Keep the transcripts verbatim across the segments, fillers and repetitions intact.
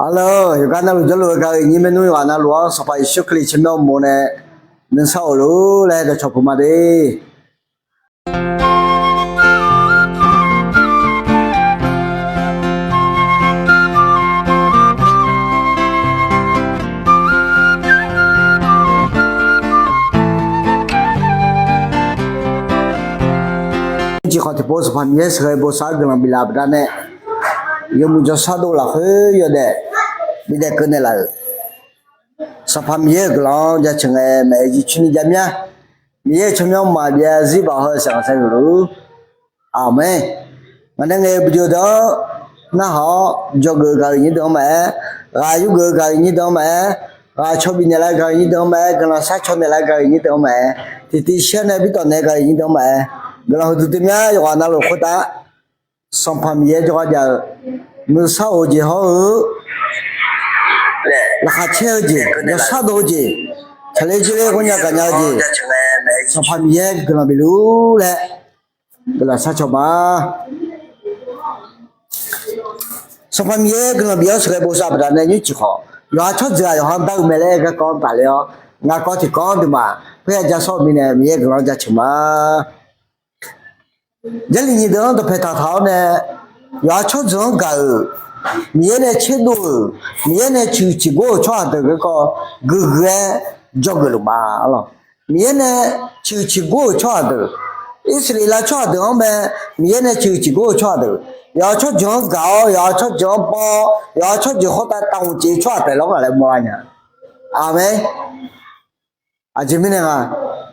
Arlawr, yawqgar navluf jawrluf-eu gaq-eu iqnyir maernmr yawqghaq navluf-anr Sanqpaq Yeqsur Kali tsawrmyanr uqmov nae nuisar of luf laer dawqcawq puq ma de. Ciqkhawf tiqpov Sanqpaq Miqyaer sheuqghae bosav-anr guiqlanq biflaf baqdanae, yawmuiq jawrshar dov lafkhoer yawdaef bidaef keuv naeqlaf-euq Sanqpaq Miqyaer-euq guiqlanq-anr jaceuq ngae maeq-eu jircoer ni javmyar. Miqyaer-euq tsawrmyanr maqbyav zarzir baoq heu saqkaq saev luf-ur. Aqmeq. Ngaq nae ngaeq-eu video deuq-anr narhaq-awr, dzawgeuf gaq-euq nyir deuq-anr maqaer, ghaq yurgeuf gaq-euq nyir deuq-anr maqaer, ghaq caw bifnaeq laf gaq-euq nyir deuq-anr maqaer, guiqlanq shar caw naeq laf gaq-euq nyir deuq-anr maqaer, tiqtiv shar nae bi tawq naeq gaq-euq nyir deuq-anr maqaer, guiqlanq huiqdui dui mya yawqghaq navluf khoertav Sanqpaq Miqyaer jawrgar jav-eu nuisar of-eu jeq hawr-eu laqkhaq caer-eu jeq, yawshar dov-eu jeq, tsaqler jirler ghawqnya gaqnya-eu jeq, Sanqpaq Miqyaer guiqlanq bif luf-ur laer guiqlanq shar caw ma. Sanqpaq Miqyaer guiqlanq bif-awr sheuqghae bosav baqdanae nymrciq khawf, yawqha tsawrjeuq-aq yawqha-anr dar-eu mae laer aer garkawv-anr tafler-awr, ngar kawv tiqkawv-anr duimaf khoerya ja sawr-eu mirnae Miqyaer guiqlanq-anr jaceuq ma. Jarlif nyiq deuq-anr dawqpae taqtaq-awr nae, yawqha tsawrjeuq-anr gaq-euq, Miqyaer nae tserdov-euq, Miqyaer nae ciqhuiq ciqgor-euq tsawrhaq deuq garkawv guiqgui-aer dzawgeuf luf ma. Arlawr, Miqyaer nae ciqhuiq ciqgor-euq tsawrhaq deuq, Irsaqleqlav tsawrhaq deuq-anr mae, Miqyaer nae ciqhuiq ciqgor-euq tsawrhaq deuq, yawqha tsawrjeuq-anr gaq-awr, yawqha tsawrjeuq-anr baw-awr, yawqha tsawrjeuq khoertav tavhmq tsaev-eu tsawrhaq taef lawr nga laer mawrlar nya. Aqmeq. Aqjeq mirnae nga,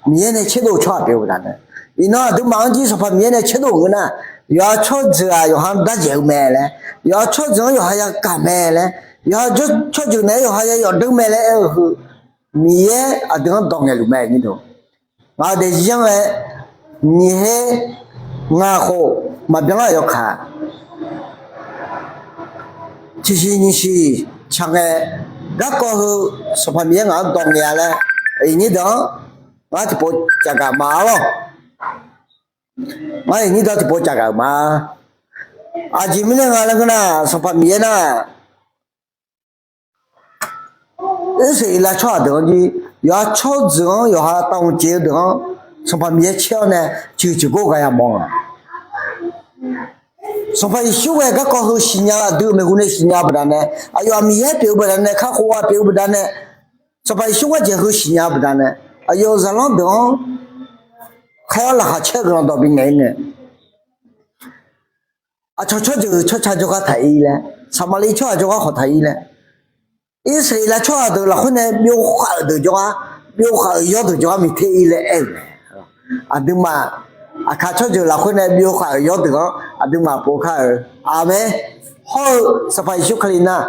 Miqyaer nae tserdov-eu tsawrhaq pyeuf-eu baqdanae, iqnan aqduimaf-anr jir Sanqpaq Miqyaer nae tserdov-euq ngeur nar, yawqha tsawrjeuq-aq yawqha-anr darjaeq-eu mae laer, yawqha tsawrjeuq-anr yawqha yagaq mae laer, yawqha tsawrjeuq naeq-aer yawqha ya yawf deur mae laer aer-eu heu, Miqyaer aqdui-anr dawq ngaeqluf mae nyir deuq. Ngaq-euq daefzir-anr nae nyiq her ngaq khof maqbyan lar-euq yawkaq, tiqsiq nyiq siq tsaq ngae, garkawv heu Sanqpaq Miqyaer ngaq-anr dawq ngaeq-a laer, iqnyir deuq-anr ngar tiqpov cavgaq ma lawr. Ngar iqnyir deuq-anr tiqpov cavgaq-euq ma. Aqjeq mirnae nga laer ngeur nar, Sanqpaq Miqyaer nar, Irsaqleqlav tsawrhaq deuq-anr jir, yawqha tsawrjeuq-anr yawqha tavhmq tsaev-eu deuq-anr, Sanqpaq Miqyaer caer-awr nae ciqhuiq ciqgor ghaq yamawf nga. Sanqpaq Yeqsur ghae garkawv heu siqnya-eu aqdui-euq maeqhu nae siqnya-eu baqdanae, aqyawf-aq Miqyaer pyeuf-eu baqdanae, kakhof-a pyeuf-eu baqdanae, Sanqpaq Yeqsur gharjeq heu siqnya-eu baqdanae, aqyawf-euq zaqlanr deuq-anr khaer-awr laqkhaq caer-eu guiqlanq dawq bingaeq-ir nae, aqcawq tsawrjeuq tsawrca jawrgar taq-ir laer, Saqmaqliv tsawrhaq jawrgar khawf taq-ir laer, Irsaqleqlav tsawrhaq deuq lafkhoer nae byov khaf-euq deuq jawrgar, byov khaf-euq yawr deuq jawrgar miqter-ir laer aer-euq mae. Aqduimaf aqkaq tsawrjeuq lafkhoer nae byov khaf-euq yawr deuq-anr aqduimaf pov kar-eu. Aqmeq. Hawr-eu Sanqpaq Yeqsur Kali nar,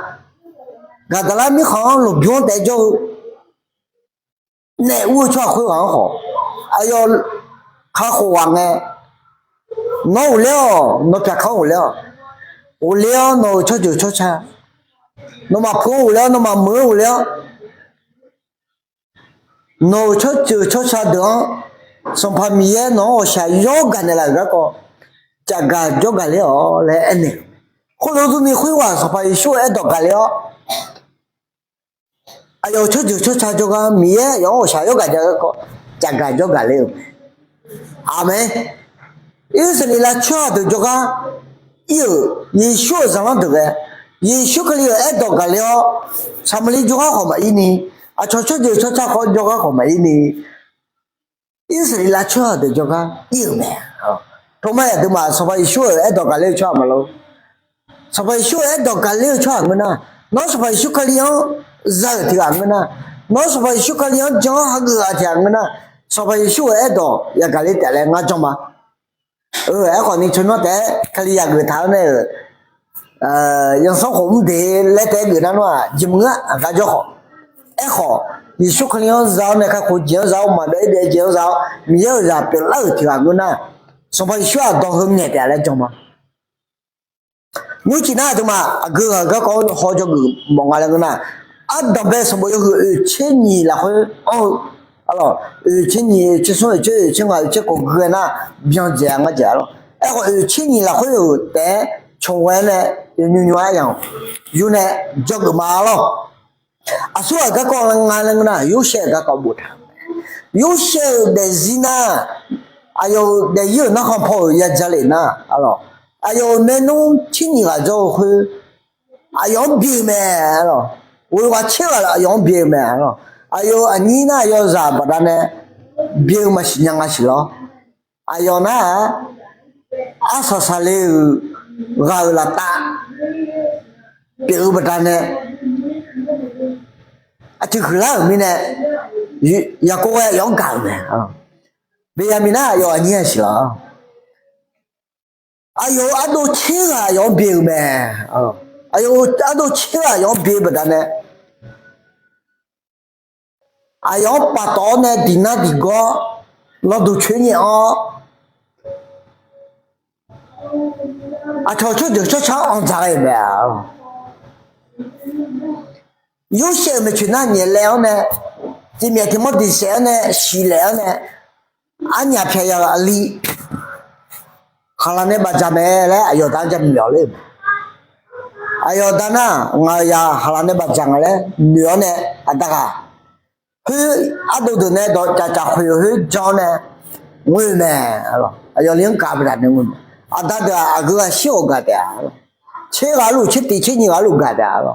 Gaqdaqlar mirkhanq-anr lmqbymr-anr taef jawr-eu naef ur-eu tsawrhaq khoerghaq-anr khawf, aqyawf kakhof ghaq ngae, nawr ghofler-awq, nawr pyaq kanr ghofler-awq, ghofler-awr nawq-euq tsawrjeuq tsawrca, nawmaf pu-anr ghofler-awr, nawmaf meuq-anr ghofler-awr, nawq-euq tsawrjeuq tsawrca deuq-anr Sanqpaq Miqyaer nawq-anr ghawqshaq yawr gaq naeqlaf-euq garkawv cavgaq jawrgaq ler-awq laer aernaeq-euq. Khoerlof durni khoerghaq Sanqpaq Yeqsur-euq aerdawq gaqler-awr, aqyawf-euq tsawrjeuq tsawrca jawrgar Miqyaer aqyawf-anr ghawqshaq yawr gaq jav garkawv cavgaq jawrgaq ler-euq mae. Aqmeq. Irsaqleqlav tsawrhaq deuq jawrgar ir-euq Yeqsur-euq zaqlanr deuq ghae, Yeqsur Kali-euq aerdawq gaqler-awr, Saqmaqliv jawrgar khawf maqir ni, aqcawq tsawrjeuq tsawrca khawf jawrgar khawf maqir ni, Irsaqleqlav tsawrhaq deuq jawrgar ir-euq mae. Tov ma aqduimaf Sanqpaq Yeqsur-euq aerdawq gaqler-eu tsawrhaq maqlor. Sanqpaq Yeqsur-euq aerdawq gaqler-eu tsawrhaq ngeur nar, nawr Sanqpaq Yeqsur Kali-anr za-euq tiq ghaq ngeur nar, nawr Sanqpaq Yeqsur Kali-anr jan-awr hageuf ghaq tiq ghaq ngeur nar, Sanqpaq Yeqsur-euq aerdawq yagaq ler taef laer ngar jan ma. Aerkhawf ni tsawrmyanr taef-aer Kali yagaq taq-awr nae-euq yanqsanr khof mr de laer taef-aer geuf nar nawr-aq jeq maqngeur-a. Aqgar jawr khawf, aerkhawf Yeqsur Kali-anr za-awr nae kakhof jeq-anr za-awr maqbyav-ir byav jeq-anr za-awr Miqyaer-euq zaq pyeuflar-euq tiq ghaq ngeur nar, Sanqpaq Yeqsur-aq dawqheu ngaeq taef laer jan ma. Nymrcif nar aqduimaf aqgeu ghaq-euq garkawv-anr haw jawrgeuf mawf nga laer ngeur nar, ardanqbae sanqbof yawhuiq oeqtser nyiq lafkhoer anr-eu, arlawq, oeqtser nyiq, oeqtser smr, oeqtser oeqtser ngaq, oeqtser kof gui-aer nar, byan dzaeq-a ngar dzaeq-a lawq. Aerkhawf oeqtser nyiq lafkhoer-euq taef-aer cawq ghae-aer nae Yawqnymr nymr-aer ya-awq. Yur nae dzawgeuf ma lawr. Aqsurghaq garkawv nga laer ngeur nar, Yorsaev-euq garkawv boftaq. Yorsaev-euq daefzir nar, aqyawf-euq daefzir-euq narkhan paw-euq ya jalef nar, aqyawf-euq maernmr tser nyiq ghaq jawr-eu khoer, aqyawf-anr bye-eu mae, aqyawf-anr bye-eu mae, aqyawf-euq aqnyir nar yawzaq baqdanae bye-eu maqsiq nya nga siq lawr. Aqyawf nar-aq, arsaq saqle-euq ghaq-euq laftav pyeuf-eu baqdanae, aqcuiv huiqlar-euq mirnae, Yaqkov ghae aqyawf-anr gaq-euq mae. Beqyaqmiq nar aqyawf aqnyir-a siq lawr. Aqyawf-euq ardov tser ghaq aqyawf-anr bye-eu mae. Aqyawf-euq ardov tser ghaq aqyawf-anr bye-eu baqdanae, aqyawf-anr paftawf-awr nae diqnar diqgawr lawduq coer nyaef-awr, aqcawq tsawrjeuq tsawrca anqdzaq ghae-euq mae. Yorsaev-euq maeqtsoeq nar nyaeflaev-awr nae, tiqmyaq tiqmawr diqsaef-awr nae siqlaef-awr nae, arnyaf pyaq ya-euq aqli khaqlaq nae bafdzaq mae laer aqyawf da-anr jamaeq-awq ler-eu mae. Aqyawf da nar, ngaq-euq zaq khaqlaq nae bafdzaq nga laer noeq-awr nae, aqda ghaq khoer ardov deuq nae dawq caf caf khoeq-eu khoer jan-awr nae ngoer-eu mae. Aqyawf li-anr gaq baqdanae ngoer-eu mae. Aqda deuq-aq aqgeu ghaq shir-awq gaq taef-a. Tser ghaq luf tser tiq tser nyiq ghaq luf gaq taef-a.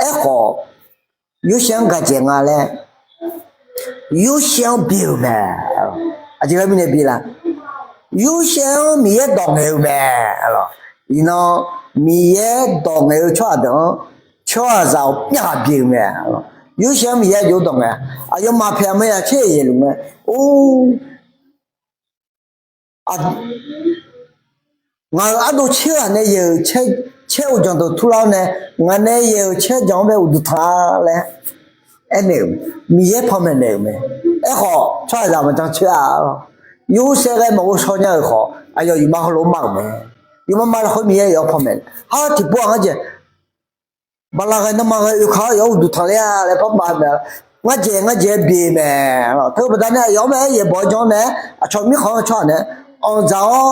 Aerkhawf, Yorsaev-anr gaqdzaeq nga laer Yorsaev-anr bye-euq mae. Aqjeq gharmirnae bi la? Yorsaev-anr Miqyaer dawq ngaeq-eu mae. Iqnan Miqyaer dawq ngaeq-eu tsawrhaq deuq-anr tsawrhaqzaq-awq pyar ghaq bye-eu mae. Yorsaev-anr Miqyaer jov dawq ngaeq-a. Aqyawfmaf paeq aqma ya caer-euq yaeq luf ngae, or, ngaq-euq ardov tser ghaq nae yaeq-euq caer uqdzan deuq turlar-awr nae, ngaq nae yaeq-euq caer dzan-anr bae uqduq tanq-a laer aernaeq-euq, Miqyaer panmaeq naeq-euq mae. Aerkhawf tsawrhaqzaq maqjan coer-a. Yorsaev ghae maqghov shaw nya-euq khawf, aqyawf yufma heulof-aer mar-euq mae. Yufma mar lafkhoer Miqyaer yawf-anr panmaeq. Har tiqpov-aq ngar jeq bala ghae nanrma ghae oekaq-awr yawf-anr uqduq tanq ler-a laer par maqmaeq-a. Ngar jeq ngar jeq-aer bye mae. Teu baqdanae aqyawf-anr bae-aer yaeqbawq-aer jan-awr nae, aqcawq mirkhanq-anr tsawrhaq nae anqdzaq-awr,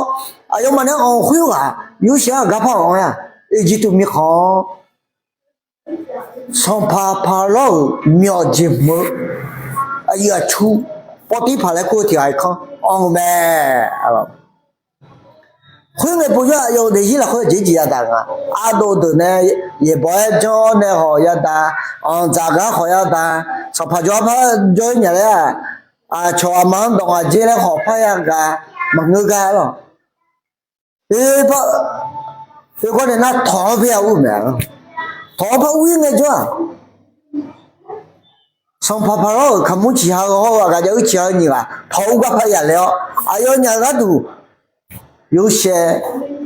aqyawfmaf nae anq khoerghaq Yorsaev-anr aqgar par-anr-aer-a, Irjirtuv mirkhanq-anr Sanqpaq Paqlawr-euq myawq jeq hmq-eu aqyuif aqtsu, Pawrtirpaq laer kur-eu tiq ghaq irkanr anq-eu mae. Khoerngae povjawr aqyawf-euq daefzir lafkhoer jeq jeq yadaq nga. Ardov deuq nae yaeqbawq-aer janr-awr nae khawf yadaq, anqdzaq gar khawf yadaq, sanqpaq jawr-anr par jawr-ir nya laer-aq, aqcawq aqma-anr dawq ngaq dzer laer khawf par yagaq maqngeur gar lawq. Oe, par, oe gawr nae nar tawq-anr par ya ur mae. Tawq-anr par ur-ir ngaejawr-aq, sanqpaq Paqlawr-euq kaqmur ciqha-eu hawr-eu aqgaf jav-eu ciqha-eu nyiq ghaq tawq ur gar par ya le-awr, aqyawfnyaf-euq gharduq Yorsaev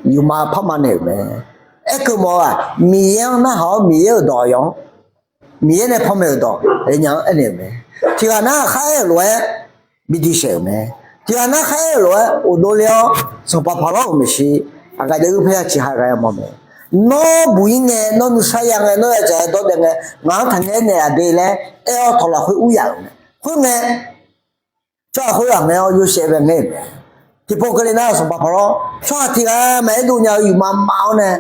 yufma parma naeq-euq mae. Aerkeuv mawf-eu-aq, Miqyaer-anr narhaq-awr Miqyaer-euq dawq yawf-anr, Miqyaer nae panmaeq-euq dawq aqnyaf-anr aernaeq-euq mae. Tiq ghaq nar kharaer-euq lof-aer bi diq saef-euq mae. Tiq ghaq nar kharaer-euq lof-aer ghofdov le-awr, sanqpaq Paqlawr-euq maeqshi aqgaf jav-eu paer ya ciqha ghae mawf mae. Nawr buq-ir ngae, nawr nuisar ya ngae, nawr ya dzaq-aer dawrdaef ngae, ngaq-anr taqngae aernaeq-aq de laer aer-awr tawq lafkhoer ur yaf-euq mae. Khoerngae, tsawrhaq khoerghaq ngae-awr Yorsaev bae ngaer-euq mae. Tiqpov keuvle nar sanqpaq Paqlawr tsawrhaq tiq ghaq maqaer dov nya-eu yufma mav-awr nae,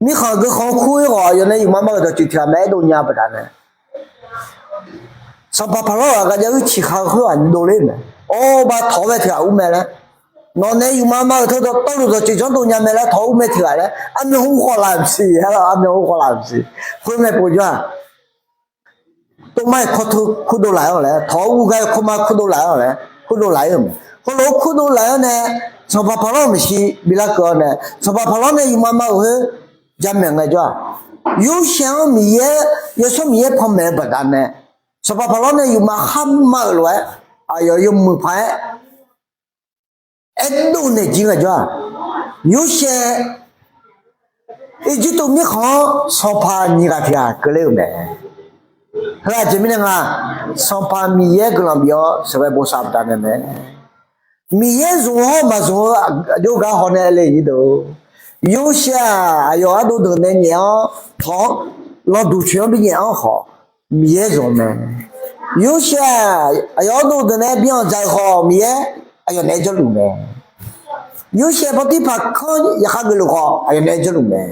mirkhanq geu khanq kur-ir khawf aqyawf nae yufma mar-euq dawqtsuif tiq ghaq maqaer dov nya-eu baqdanae, sanqpaq Paqlawr-euq aqgaf jav-eu ciqha-eu khoerghaq dovler-euq mae. Awr, bar tawq-awr mae tiq ghaq ur mae laer, nawq nae yufma mar-euq teudawq tawvluf dawqtsuif janr dov nya mae laer tawq-awr ur mae tiq ghaq laer armyan ur khawf laf maqsiq, armyan ur khawf laf maqsiq. Khoerngae povjawr-aq, tov mar-iq kawr tov kurdov laf-awr laer, tawq-awr ur gar-eu kawr mar kurdov laf-awr laer kurdov laf-ir-euq mae. Khoerlof-aer kurdov laf-awr nae, sanqpaq Paqlawr-euq maeqshi bi larkeuv-awr nae, sanqpaq Paqlawr nae yufma mar-euq khoer jamaeq ngaejawr-aq, Yorsaev-anr Miqyaer, Yawsanr Miqyaer panmaeq-eu baqdanae, sanqpaq Paqlawr nae yufma khar mar-euq lof-aer aqyawf yawmuiq paq-aer aerdov naeq jir ngaejawr-aq, Yorsaev Irjirtuv mirkhanq-anr sanqpaq nyiq ghaq tiq ghaq keuvler-euq mae. Heu aqjeq mirnae nga, sanqpaq Miqyaer guiqlanq bif-awr sheuqghae bosav baqdanae mae. Miqyaer zmq hawr maqzmq-eu aqjox gar hawnae le nyir deuq, Yorsaev-aq aqyawf ardov deuq nae nyaef-anr tawq-anr lawduq coeq-anr bi nyaef-anr khawf, Miqyaer zmq mae. Yorsaev-aq aqyawf ardov deuq nae bi anqdzaq-euq khawf Miqyaer aqyawf naeq-aer jawrluf mae. Yorsaev Bawrtirpaq kanr yaqkhaer geufluf khawf, aqyawf naeq-aer jawrluf mae.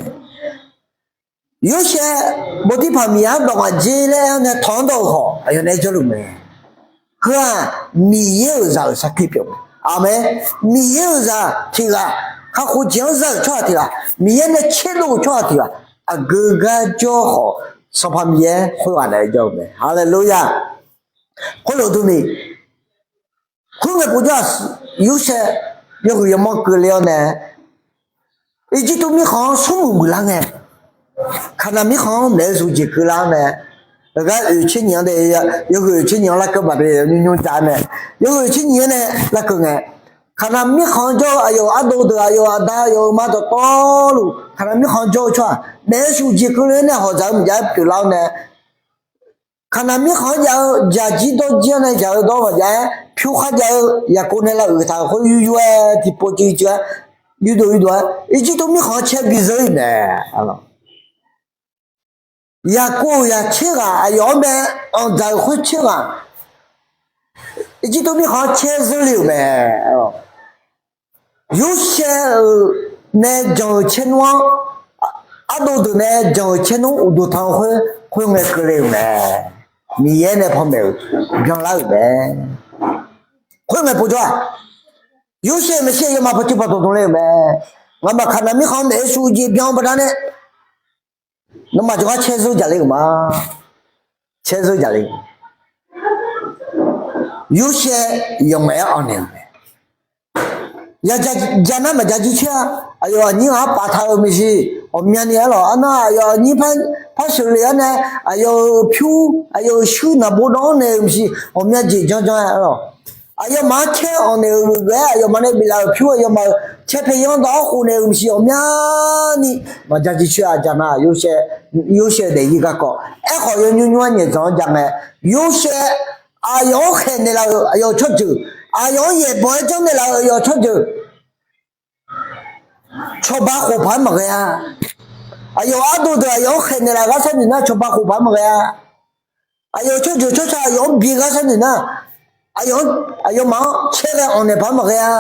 Yorsaev Bawrtirpaq Miqyaer-anr dawq ngaq dzer laer aer-awr nae tawq-anr dawq-eu khawf, aqyawf naeq-aer jawrluf mae. Heu-aq, Miqyaer-euq zaq-euq sarkir pyeuf mae. Aqmeq. Miqyaer-euq zaq tiq ghaq, kakhof jeq-anr za-euq tsawrhaq tiq ghaq, Miqyaer nae tserdov-euq tsawrhaq tiq ghaq, aqgeu gar jawr khawf, Sanqpaq Miqyaer khoerghaq naeq-aer jawr-eu mae. Haleluya! Khoerlof durni, khoerngae povjawr-aq, Yorsaev yawhuiq yawmanr keuvle-awr nae, Irjirtuv mirkhanq-anr smrmuiq muiqlar ngae, Kaqnaq mirkhanq-anr maeq-eu zmq jeq keuvlar-awr nae, aqgar oeq tser nyiq-anr dae, yawhuiq oeq tser nyiq-anr larkeuv baqda nymr nymr ja-awr mae, yawhuiq oeq tser nyiq-anr nae larkeuv ngae, Kaqnaq mirkhanq-anr jawr-eu aqyawf ardov deuq, aqyawf aqda, aqyawf-euq ma dawqtawvluf Kaqnaq mirkhanq-anr jawr-eu tsawrhaq maeq-eu zmq jeq keuvle-awr nae hawq dzaq-eu maqjav-aer pyeuflar-awr nae, Kaqnaq mirkhanq-anr jav-eu jaqjir dawrjir-anr nae jaq-eu dawr maqjav-aer, pyur kharjav-eu Yaqkov nae lavuiq taq-euq khoer yur yur-aer tiqpov cuiv cuiv-aer, yurdov yurdov-aer Irjirtuv mirkhanq-anr caer bi zeur-ir mae. Yaqkov-euq yaq tser ghaq aqyawf-anr bae anqdzaq-euq khoer tser ghaq, Irjirtuv mirkhanq-anr caer zeur le-euq mae. Yorsaev-euq nae janq-euq caernmr-anr, ardov deuq nae janq-euq caernmr uqduq tanq-eu khoer, khoerngae keuvle-euq mae. Miqyaer nae panmaeq-euq byanlar-euq mae. Khoerngae povjawr-aq, Yorsaev maeqshi aqyawfmaf pawqtsuif pawqdmq dmq le-euq mae. Ngamaf Kaqnaq mirkhanq-anr maeq-eu zmq jeq byan-eu baqdanae, nawmaf jawrgar caer zeur jaq le-euq ma. Caer zeur jaq le. Yorsaev yawqngaef-aer anq naeq-euq mae. Yaq ja nar maqja jircoer-a. Aqyawf aqnyir ghaq-anr paftaq-euq maeqshi, ghawqmyani-aer lawq. Arnar aqyawf aqnyir par sheuqle-awr nae, aqyawf-euq pyur, aqyawf-euq shuir naqbov dawv-anr naeq-euq maeqshi, ghawqmya jeq janrjanr-aer lawq. Aqyawfmaf-anr caer anq naeq-euq ghae-aer aqyawfmaf nae biflaf-euq pyur aqyawfmaf-euq caer pae yanr dawv-anr khofnaeq-euq maeqshi, ghawqmyani maqja jircoer-a. Ja nar, Yorsaev daefzir garkawv. Aerkhawf yawnymr nymr-aer nyaefdzanq-anr ja ngae, Yorsaev aqyawf-anr khaeqnaeq laf-euq aqyawf-euq tsawrjeuq, aqyawf-anr yaeqbawq-aer janrnaeq laf-euq aqyawf-euq tsawrjeuq, cawba khof paq-aer maqghae-a. Aqyawf ardov deuq aqyawf-anr khaeqnaeq laf-euq gharshar noeq nar cawba khof paq-aer maqghae-a. Aqyawf-euq tsawrjeuq tsawrca aqyawf-anr bi gharshar noeq nar, aqyawf, aqyawfmaf-anr caer ghae anq naeq paq-aer maqghae-a.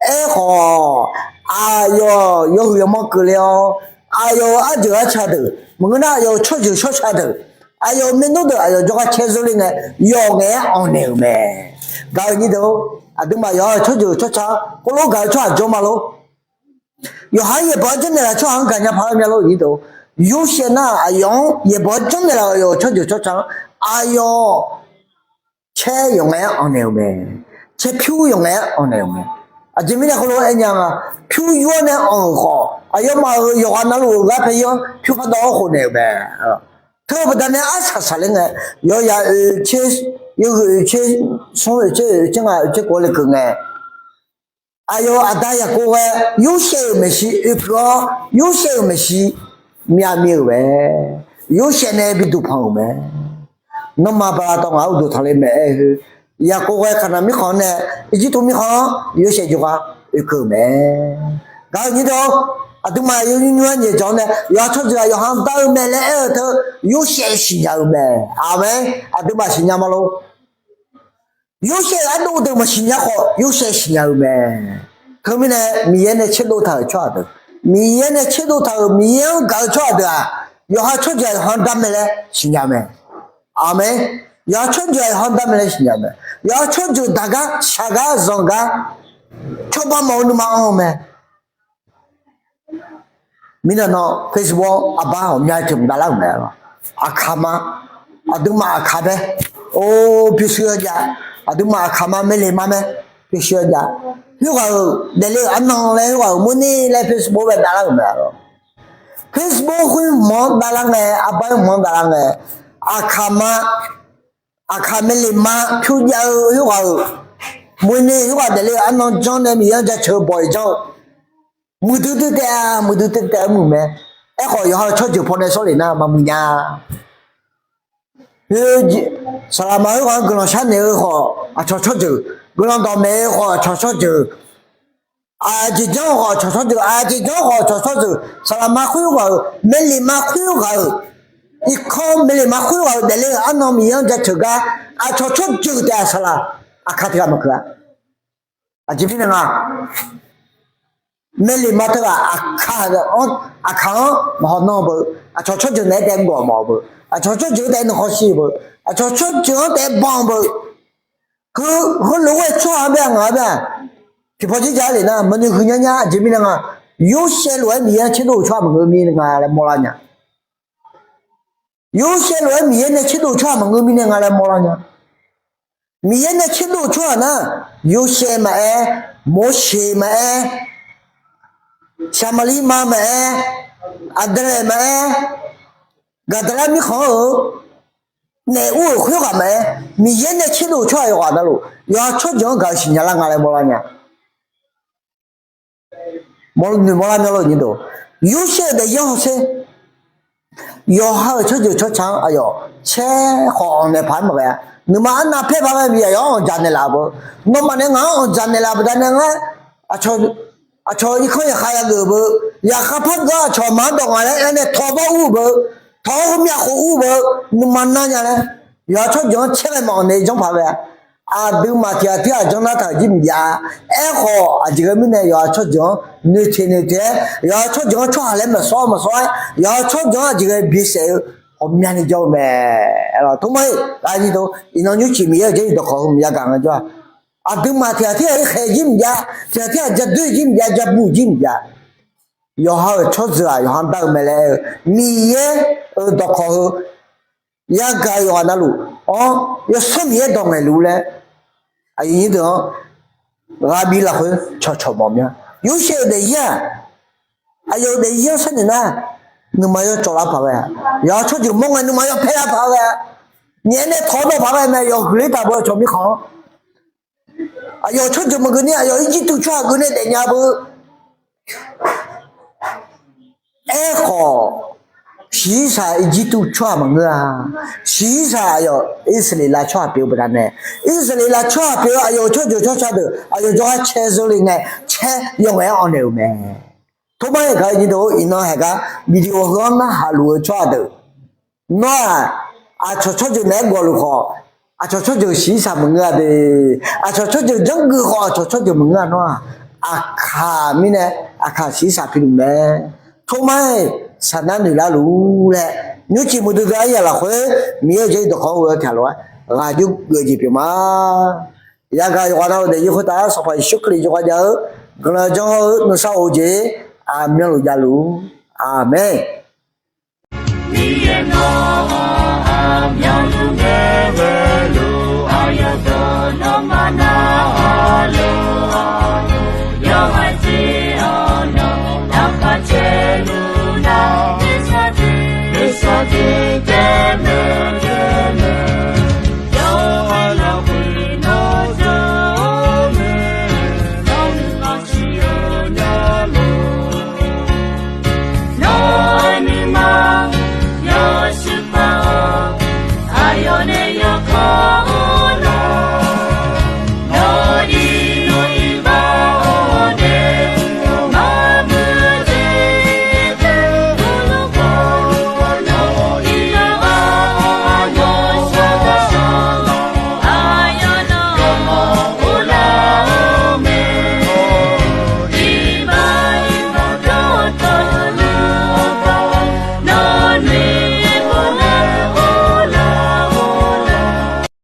Aerkhawf, aqyawf yawhuiq yawmanr keuvle-awr, aqyawf-euq arjeuq arca deuq maqngeur nar, aqyawf-euq tsawrjeuq tsawrca deuq, aqyawf-euq maernmr deuq aqyawf jawrgar caer zeur le ngae, yawqngaef-aer anq naeq-euq mae. Gaq-eu nyir deuq, aqduimaf yawqha-euq tsawrjeuq tsawrca-anr khoerlof gaq-eu tsawrhaq jawr ma lor. Yawqha-anr yaeqbawq-aer janrnaeq laf-eu tsawrhaq-anr gaqnya paq-aer mya lor, nyir deuq. Yorsaev nar aqyawf-anr yaeqbawq-aer janrnaeq laf-euq aqyawf-euq tsawrjeuq tsawrca-anr aqyawf caer yawqngaef-aer anq naeq-euq mae. Caer pyur yawqngaef-aer anq naeq-euq mae. Aqjeq mirnae khoerlof-aer aernya nga, pyur yur-awr nae anq-euq khawf, aqyawfmaf-euq yawqghaq navluf-euq gar pae yanr pyur khar dawv-awr khofnaeq-euq mae. Teu-eu baqdanae arsaq saqler ngae, yawzaq oeq tser, yawhuiq oeq tser, smr oeq tser, oeq tser ngaq oeq tser khof-anr lekeuv ngae, aqyawf aqda Yaqkov ghae Yorsaev-euq maeqshi oekeuv-awr, Yorsaev-euq maeqshi myavmir-euq mae. Yorsaev nae biduq panq-euq mae. Nanrma bala tawv ngaq-anr uqduq tanqle maeq-aer heu, Yaqkov ghae Kaqnaq mirkhanq-anr nae Irjirtuv mirkhanq-anr Yorsaev jawrgar oekeuv-euq mae. Gaq-eu nyir deuq, aqduimaf yawnymr nymr-aer nyaefdzanq-awr nae yawqha tsawrjeuq-aq yawqha-anr dar-eu mae laer aer-eu teu, Yorsaev siqnya-eu mae. Aqmeq. Aqduimaf siqnya ma lor. Yorsaev ardov deuq maqsiq nya khawf, Yorsaev siqnya-eu mae. Teumirnae Miqyaer nae tserdov taq-euq tsawrhaq deuq, Miqyaer nae tserdov taq-euq Miqyaer-anr gaq-eu tsawrhaq deuq-aq, yawqha tsawrjeuq-aq yawqha-anr dar mae laer siqnya mae. Aqmeq. Yawqha tsawrjeuq-aq yawqha-anr dar mae laer siqnya mae. Yawqha tsawrjeuq daq gar shaq gar zanq gar cawba mawf-eu nuima anr-eu mae. Mirnae nan Facebook-anr aqbar ghawqmya teu mqdavlar-euq mae. Aqkaq ma, aqduimaf aqkaq bae, or, pyurshuir-eu jav, aqduimaf aqkaq ma maerle ma mae, pyurshuir-eu jav, khoerghaq-euq daefle-euq arnan laer, khoerghaq-euq moerner laer Facebook bae davlar-euq mae. Facebook khoer hmq-anr davlar ngae, aqbar khoer hmq-anr davlar ngae, aqkaq ma, aqkaq maerle ma pyur jav-eu khoerghaq-euq moerner, khoerghaq daefle-euq arnan janr nae Miqyaer-anr jaceuq-eu bawq-iq janr-eu, muiqdui dui taef-a, muiqdui dui taef-a muiq mae. Aerkhawf yawqha-euq tsawrjeuq pawnae sawr lef nar maqmuiq nya. Saqlaqma khoerghaq-anr guiqlanq sharnaeq-eu khawf aqcawq tsawrjeuq, guiqlanq dawqmaeq-eu khawf aqcawq tsawrjeuq, aqjeq janr-eu khawf aqcawq tsawrjeuq, aqjeq janr khawf aqcawq tsawrjeuq, saqlaqma khoerghaq-euq, maerle ma khoerghaq-euq, irkanr maerle ma khoerghaq-euq daefle-euq arnan Miqyaer-anr jaceuq gar aqcawq tsawrjeuq taef-a saqlaq, aqkaq tiq ghaq maqkeuv-a. Aqjeq mirnae nga, Maeqleqma teughaq aqkaq-anr, aqkaq-anr maqhaw nanr beu, aqcawq tsawrjeuq naeq-aer taef-aer gawf mawf beu, aqcawq tsawrjeuq taef-aer nuikhanr shir beu, aqcawq tsawrjeuq-anr taef-aer banq beu, heu, heulof-aer tsawrhaq-anr bae ngaq-anr bae-aq, tiqpawf jir ja-aer lef nar maqnoeq huiq nya nya. Aqjeq mirnae nga, Yorsaev lof-aer Miqyaer-anr tserdov-euq tsawrhaq maqngeur mirnae nga laer mawrlar nya. Yorsaev lof-aer Miqyaer nae tserdov-euq tsawrhaq maqngeur mirnae nga laer mawrlar nya. Miqyaer nae tserdov-euq tsawrhaq nar, Yorsaev maqaer, Morseq maqaer, Saqmaqliv ma maqaer, Aqdalaeq maqaer, Gaqdaqlar mirkhanq-anr-eu naef ur-euq khoerghaq maqaer, Miqyaer nae tserdov-euq tsawrhaq yawqghaq navluf yawqha tsawrjeuq-anr gaq-eu siqnya lar nga laer mawrlar nya. Noeqmawr lar myanr lor nyi deuq, Yorsaev-eu daefzir-anr hawsher. Yawqha-euq tsawrjeuq tsawrca-anr aqyawf caer khawf anqnaeq paq-aer maqghae-a. Nuima arnav paer paq-aer Miqyaer yawf-anr anqdzaq naeqlaf beu, nawmaf nae ngaq-anr anqdzaq naeqlaf baqdanae nga. Aqcawq irkanr yaqkhav yageuf beu, yaqkhav par geur aqcawq maq-anr dawq ngaq laer aernae tawq-awr ur beu, tawq-awr heumyav khof ur beu, nuima nar nya laer, yawqha tsawrjeuq-anr caer ghae maq anqnaeq janr paq ghae-a. Aqduimaf tiq ghaq tir ghaq janr nar taq-euq jir maqjav. Aerkhawf aqjeq ghae mirnae yawqha tsawrjeuq-anr noeqteq noeqteq-aer, yawqha tsawrjeuq-anr tsawrhaq laer maqsawr maqsawr-aer, yawqha tsawrjeuq-anr aqjeq ghae bisaef-eu ghawqmyani jawr-eu mae. Aerlawq, tormar-iq ghaq nyi deuq, iqnan nymrcif Miqyaer-euq jarlif dawqkawq heu maqya gaq nga jawr-aq, aqduimaf tiq ghaq tir ghaq-ir khaeq jir maqjav, tiq ghaq tir ghaq ja doer jir maqjav, ja buq jir maqjav. Yawqha-euq tsawrjeuq-aq yawqha dar-eu mae laer aer-eu, Miqyaer-euq dawqkawq heu yagaq-eu yawqghaq navluf-anr Yawsanr Miqyaer dawq ngaeqluf laer, aqyuif nyir deuq-anr ghaq bif lafkhoer cawqcawq mawf mya. Yorsaev-eu daefzir-aq, aqyawf-euq daefzir-anr sharnoeq nar, nuima yawcawv lar paq ghae-a. Yawqha tsawrjeuq mawr ngae nuima yawpaer lar paq ghae-a. Nyaef nae tawq-awr dawv paq ghae mae, yawf huiq ler taq beu aqcawq mirkhanq-anr. Aqyawf tsawrjeuq maqgeuf ni, aqyawf Irjirtuv tsawrhaq geuf nae daefnya beu. Aerkhawf, shiqshaq Irjirtuv tsawrhaq maqngeur-a. Shiqshaq aqyawf Irsaqleqlav tsawrhaq pyeuf-eu baqdanae, Irsaqleqlav tsawrhaq pyeuf-eu aqyawf-euq tsawrjeuq tsawrca deuq aqyawf jawrgar cae zeurle ngae, caer yaw ngae-aer anqnaeq-euq mae. Tormar-iq gaq-eu nyi deuq-or, iqnan haeq gar video heu-anr narhaq luf-eu tsawrhaq deuq, nawr-aq, aqcawq tsawrjeuq naeq-aer gawqluf khawf, aqcawq tsawrjeuq shiqshaq maqngeur-a de. Aqcawq tsawrjeuq janrgeuf khawf, aqcawq tsawrjeuq maqngeur-a nawr-aq, aqkaq mirnae aqkaq shiqshaq piluf mae. Tormar-iq saqnar noeq lar luf laer, nymrcif muiqdui dui aryaq lafkhoer Miqyaer-euq jarlif dawqkawq-anr ghoe-awr tiq ghaq lof-aer ghaq jawrgeuf jeq pyeuf ma. Yagaq yawqghaq navluf daefzir khoertav Sanqpaq Yeqsur Kali jawrgar jav-eu guiqlanq janr hawr-eu nuisar of-eu jeq aqmyanluf javluf. Aqmeq. Miqyaer nawr